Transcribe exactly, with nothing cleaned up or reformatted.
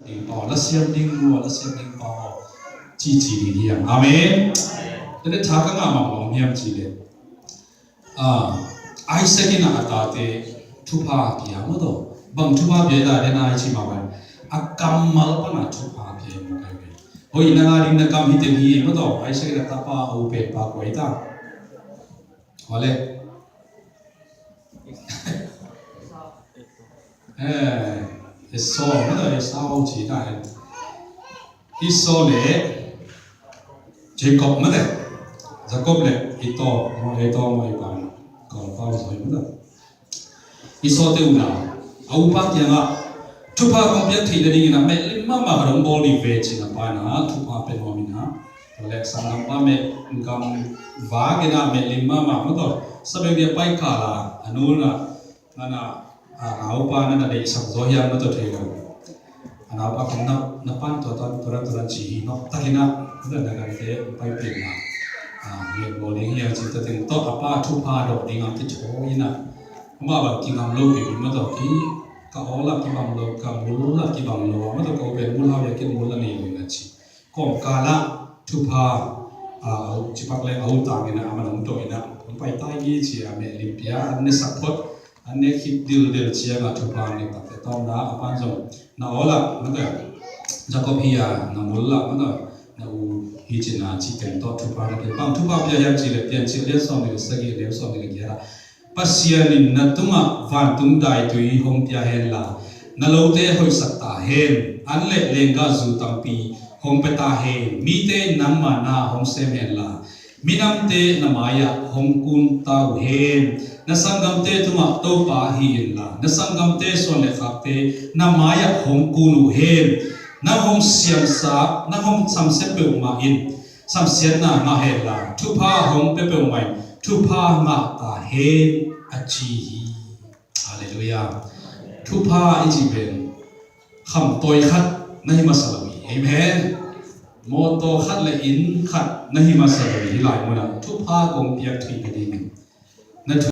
ding pa aw, la siam ding nu aw, la siam ding pa aw, ci ci ding hiam. Amen. Tate tha ka ngah mah bang hiam cih leh, ah, Isaac in a tate thupha pia maw taw. Bang thupha pia, tate na i ci mah bang a kammal pana thupha pia maw kai ve. Hoih na ngah ding na kam hi teng hi maw taw. Isaac in a tapa a u pen pa kua hi ta? Aw le. Eh, Esau, na Esau ci ta hen. Esau le Jacob mate. Jacob le Esau, mo Esau mo i pa. Kong pau soi mate. Esau te u na, a upa kiangah thupha kong piak theih nadingin a mehlim mahmah ka dong bawl ding ve ci-in a pa in a thupha pia nuam in a. Le sanggam pa meh gam vak in a mehlim mahmah maw taw. Sabeng dia pai kal a, a nu na, na na, a naupa na na deihsak zaw hiam maw taw thei lo. A naupa kong na, na pan tua tan tua tan tua tan ci hi nawk tak in a, na na gante pai pen na. A, nget bawl ding hiam ci ta teng tawh a pa thupha dawh ding a kithawi in a. Amah bang kingam lo pi pi maw taw ki, ka awl ah kibang lo, ka mul ah kibang lo, maw taw ka u pen mul hau ya ken mul a nei lo in a ci. Kawmkal ah thupha, a, a u cipak le a u tang in a, a man hong dawh in a, hong pai tai ni ci a, mehlim pia an ne sak phot, an ne khit dildel ciang a thupha an ne tak te tawm na, a pan zong na awl ah, na ka Jacob hi a, na mul ah, na ka, na u hi ci na ci teng tawh thupha na pia. Bang thupha pia hiam cih leh Piancil lian sawm ni le sagih, lian sawm ni le giat ah, Pasian in na tungah vantung daitui hong pia hen la, na lote hoihsak ta hen, an le lenggahzu tampi hong pia ta hen, mite in nangma na hong sem hen la, minamte na mai-ah hong kun ta uh hen, na sanggamte tungah Topa hi in la, na sanggamte suan le khakte na mai-ah hong kun uh hen, na hong siamsa, na hong samsia peuhmah in samsiatna ngah hen la, thupha hong pia peuhmah in thupha ngah ta hen, a ci hi. Halleluiah. Thupha i cih pen khamtawi khat na hi masa lo hi. Amen. Mawtaw khat le inn khat na hi masa lo hi. Hih lai munah thupha kong piak theih nadingin